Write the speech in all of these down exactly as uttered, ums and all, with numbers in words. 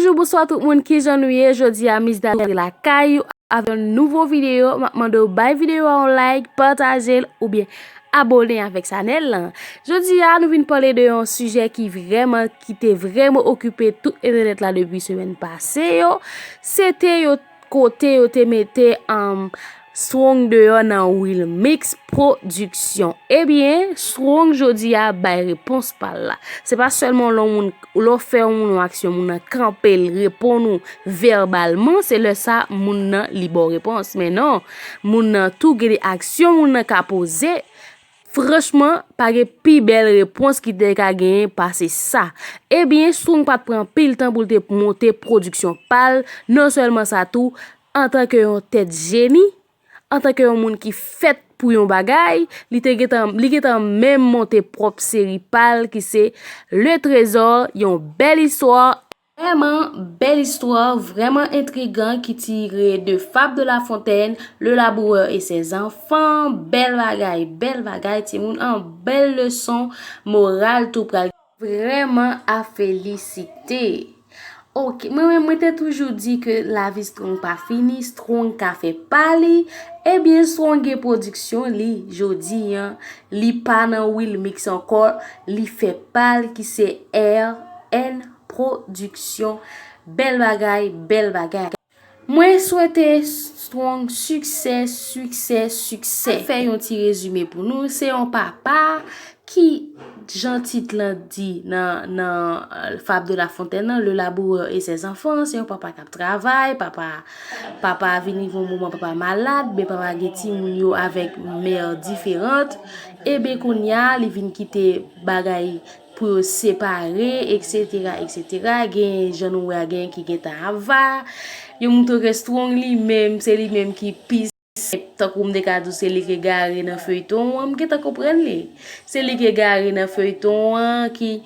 Bonjou, bonswa tout moun, kijan nou ye? Jodi a, Miss Danielle lakay ou avèk yon nouvo videyo. M ap mande w bay videyo a yon like, pataje l oubyen abone avèk chanèl lan. Jodi a, nou vin pale de yon sijè ki vrèman, ki te vrèman okipe tout entènèt la depi semèn pase yo. Se te yo kote yo te mete, um, Strong deyò nan Wilmix Production. Ebyen, Strong jodi a bay repons pa l la. Se pa sèlman lè yon moun, lè w fè yon moun yon aksyon, moun nan kanpe l, reponn ou vèbalman, se lè sa moun nan li ba w repons. Men non, moun nan tou gen de aksyon moun nan ka poze. Franchman, pa gen pi bèl repons ki te ka genyen pase sa. Ebyen, Strong pa t pran anpil tan pou l te monte pwodiksyon pa l. Non sèlman sa tou, antanke yon tèt jeni, antanke yon moun ki fèt pou yon bagay, li te gentan, li gentan menm monte pwòp seri pa l ki se Le Trésor, yon bèl istwa. Vrèman bèl istwa, vrèman entrigan ki tire de Fable de La Fontaine, Le Laboureur et ses enfants. Bèl bagay, bèl bagay, timoun, an bèl leson moral tou pral. Vrèman a felisite. Ok, mwen menm, mwen te toujou di ke lavi Strong pa fini, Strong ka fè pa li. Ebyen, Strong gen pwodiksyon li jodi an. Li pa nan Wilmix ankò, li fè pa l ki se R N Pwodiksyon. Bèl bagay, bèl bagay. Mwen swete Strong siksè, siksè, siksè. Fè yon ti rezime pou nou. Se yon papa ki, jan tit lan di nan, nan, euh, Fable de La Fontaine nan, Le Laboureur et ses enfants, se yon papa k ap travay, papa, papa vin rive yon moman, papa malad, men papa gen timoun yo avèk mè diferan. Ebyen, kounye a, li vin kite bagay pou yo separe, etsetera, etsetera. Gen jan nou wè a, gen ki gentan ava. Yo montre ke Strong li menm, se li menm ki pi senp, tankou m te ka di w, se li ki egare nan feyton an, m gentan konprann li. Se li ki egare nan feyton an, ki,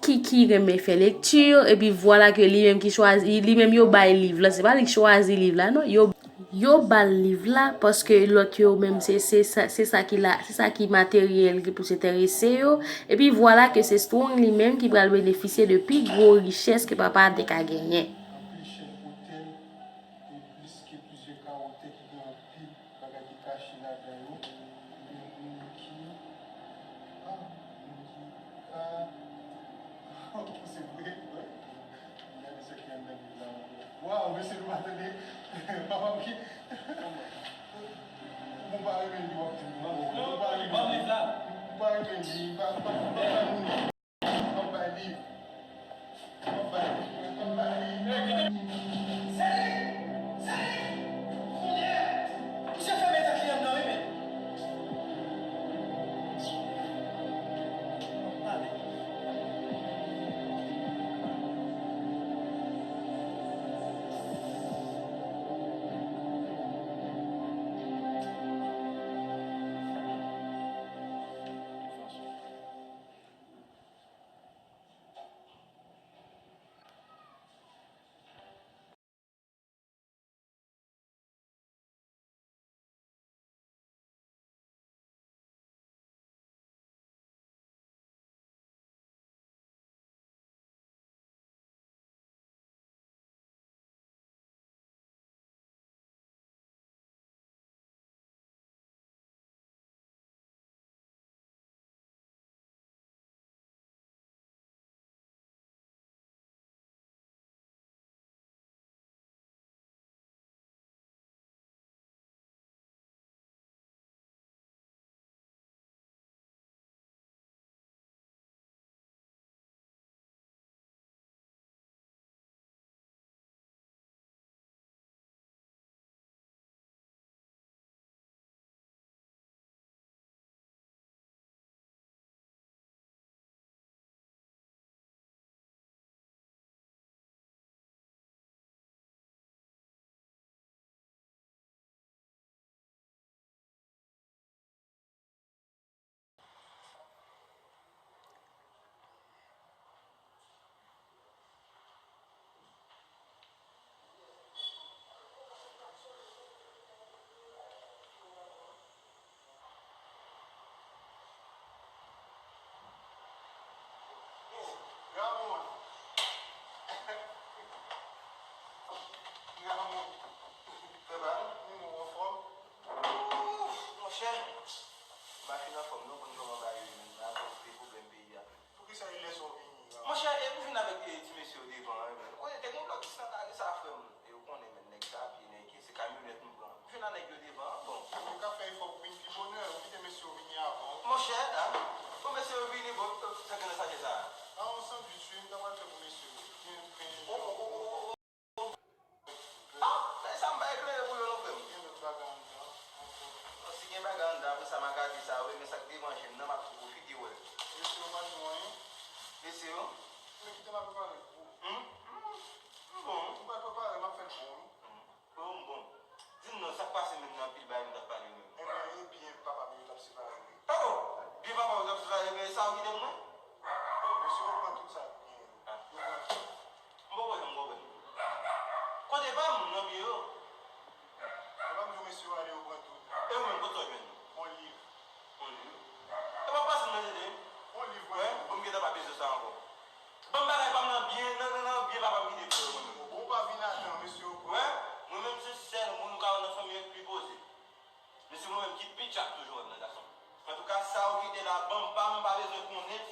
ki, ki renmen fè lekti, epi vwala ke li menm ki chwazi, li menm yo bay liv la, se pa li ki chwazi liv la, non, yo, yo ba l liv la, paske lòt yo menm, se, se sa, se sa ki la, se sa ki materyèl ki plis enterese yo, epi vwala ke se Strong li menm ki pral benefisye de pi gwo richès ke papa a te ka genyen. Anpil chèf otèl e plis ke plizyè ka otèl ki gen anpil bagay ki kache ladan yo. Gen moun ki, ah, moun ki, ah, se vre, wi. Gade sa ki anndan liv la ankò. Waw, mesye, nou pa tande. Papa m ki, ou pa renmen li, w ap di m, non, ou pa renmen li. Ou pa renmen li, pa, pa, pa, pa, pa, pa, pa, pa, pa, pa, pa, pa, pa, pa, Frè pa m, ou anfòm? Monchè, m pa fin anfòm non, konn kòman bagay yo ye menm, la pou te pwoblèm peyi a. Poukisa e lè sa w vini la? Monchè, e m vin avèk, e, ti mesye yo devan an, men. Ou konnen, te gen yon lòt ti sandal sa, frè m. E ou konnen, men, nèg sa, pye nèg, se kamyonèt m pran. M vin ak nèg yo devan an, bon. Ou ka fè efò pou vin pi bonè, ou kite mesye yo vini avan w. Monchè, a? Bon, mesye yo vini, bon, sa gen nan sachè sa a? A, yon sandwich, wi, m ta pral fè pou mesye yo. Gen pen, janbon. Ah, men sa m pa eklere pou yo non, frè m. Gen lòt bagay anndan ankò. Bon, si gen bagay anndan, apre sa, m a gade sa, wi, men sa k devanje m nan, m ap tou pwofite wè l. Mesye yo pa di mwen anyen. Mesye yo? Men kite m al prepare l pou ou. Hmm? Hmm, m bon. M pral prepare, m ap fè l pou ou, wi. Hmm. Bon, m bon. Di m non, sa k pase menm nan pil bagay m t ap pale yo menm? Ebyen, e byen papa m yo t ap separe, wi. Oh! Byen papa m yo t ap separe, men sa ou kite m mwen? Oh, mesye yo pran tout sa k byen yo. Ah. Yo pran tout. M poko janm konprann. Kote pa moun nan byen yo? Epa m di w mesye yo ale yo pran tout. E ou menm, kote w jwenn? Yon liv. Yon liv? E pa pase m nan tete. Yon liv mwen. Wè, bon, m gentan pa bezwen sa ankò. Ban m bagay pa m nan byen, nan, nan, nan byen papa m kite pou mwen menm. Bon, ou pa vin atan, mesye yo pran. Wè, mwen menm se sèl moun ou ka wè nan fanmi an ki pi poze. Men se mwen menm ki pi tchak toujou wè m nan gason. Antouka, sa ou kite la, ban m pa m, m pa bezwen konnen,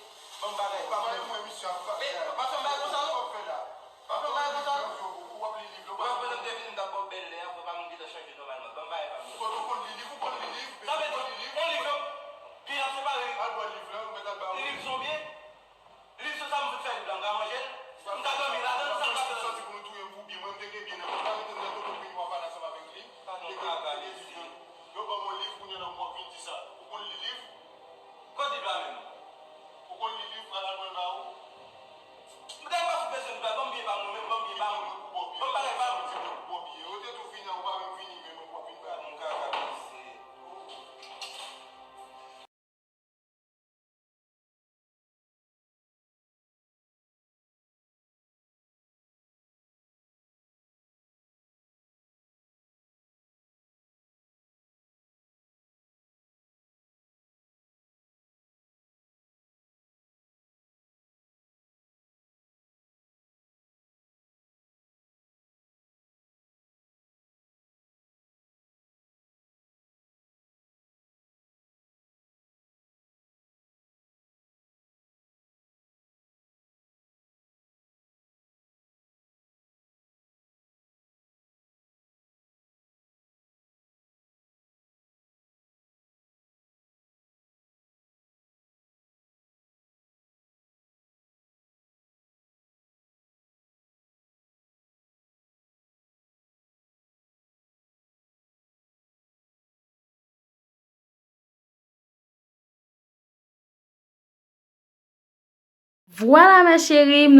ban m bagay pa m. Mwen, misye ap fè. Men, pa fè m bagay konsa non. Pa fè m bagay konsa non. Ou ap li liv la, ou pa fè. Pandan m te vini, m t ap ba w bèl lè a, papa m gentan chanje nòmalman. Ban m bagay pa m. Kote ou konn li liv, ou konn li liv, ou konn li liv. Sa vle di, yon liv, byen ap separe. Al bò liv la, ou mèt al ba w. Li liv se yon byen? Liv se sa m fout fè liv la, m ka manje l? M ka dòmi ladan l, sa m ka fè ladan l? Santi pou nou touye m pou byen, mwen m te gen byen nan men m, m pa rete nan kote pou vin w ap pale ansanm avèk li. Yo ban m yon liv, kounye a la m wè w vin di sa. Ou konn li liv? Kot liv la menm? Ou konn li liv, pral al pran l ba ou? M te pa fout bezwen liv la, ban m byen pa m mwen menm, ban m byen pa m. Ban m bagay pa m. Ou te tou vin la, ou pa menm vini menm, ou ap vin ba m. M ka ka pase. Vwala, ma chérie, m